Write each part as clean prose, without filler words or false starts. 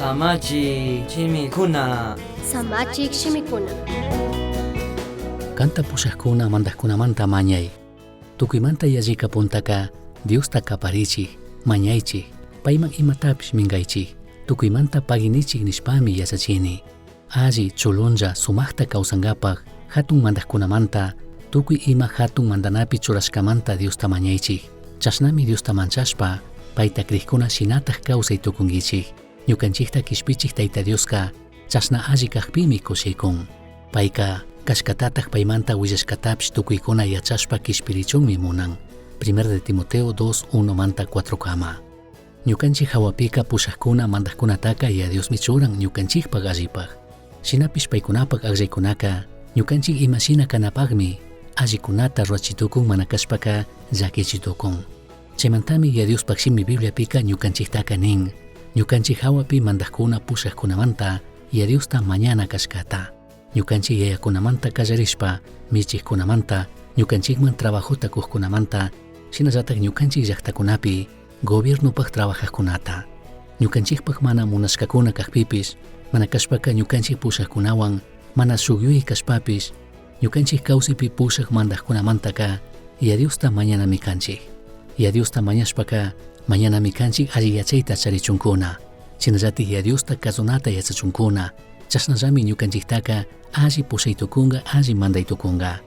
Samachik shimikuna. Samachik shimikuna. Canta pushajcuna mandajcunamanta mañai. Tucuimanta yallica puntaca Diosta caparichij, mañaichij, paiman imatapish mingaichij, tucuimanta paguinichij nishpami yachachini. Alli chulunlla sumajta causangapaj jatun mandajcunamanta, tucui ima jatun mandanapi churashcamanta Diosta mañaichij. Chashnami Diosta manchashpa, paita crijcuna shinataj causai tucunguichij. Ñucanchijta quishpichij Taita Diosca chashna alli cajpimi cushicun. Paica cashcatataj paimanta huillashcatapish tucuicuna yachashpa quishpirichunmi munan. Primero de Timoteo 2, 1 manta 4 kama. Ñucanchij jahuapica pushajcuna mandajcunataca ya Diosmi churan ñucanchijpaj allipaj. Shinapish paicunapaj agllaycunaca ñucanchij ima shina canapajmi allicunata rurachitucun mana cashpaca llaquichitucun. Chaimantami ya Diospaj shimi Bibliapica ñucanchijtaca nin, ñucanchij jahuapi mandajcuna pushajcunamanta ya Diosta mañana cashcata. Ñucanchij yayacunamanta callarishpa, michijcunamanta, ñucanchijman trabajota cujcunamanta, shinallataj ñucanchij llajtacunapi gobiernopaj trabajajcunata. Ñucanchijpaj mana munashcacuna cajpipish, mana cashpaca ñucanchij pushajcunahuan mana shugyui cashpapish, ñucanchij causaipi pushaj mandajcunamantaca ya Diosta mañanami canchij. Ya Diosta mañashpaca mañanami canchij alli yachaita charichuncuna. Shinallataj ya Diosta cazunata yachachuncuna. Chashnallami ñucanchijtaca alli pushai tucunga, alli mandai tucunga.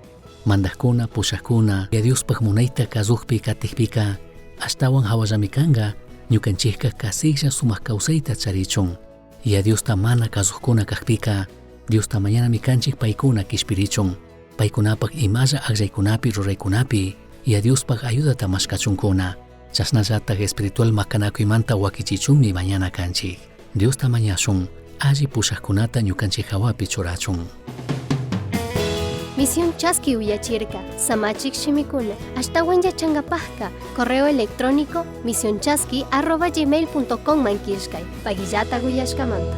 Mandajcuna, pushajcuna, ya Diospaj munaita cazujpi catijpica ashtahuan jahuallami canga, ñucanchijca casijlla sumaj causaita charichun. Ya Diosta mana cazujcuna cajpica, Diosta mañanami canchij paicuna quishpirichun. Paicunapaj imalla agllaycunapi ruraicunapi, ya Diospaj ayudata mashcachuncuna. Chashnallataj espiritual macanacuimanta huaquichichunmi mañana canchij. Diosta mañashun, alli pushajcunata ñucanchij jahuapi churachun. Misión Chaski uyachirka, Samachik shimikuna, ashtawan yachangapajka, correo electrónico misionchaski@gmail.com man killkay, paguillata uyashkamanta.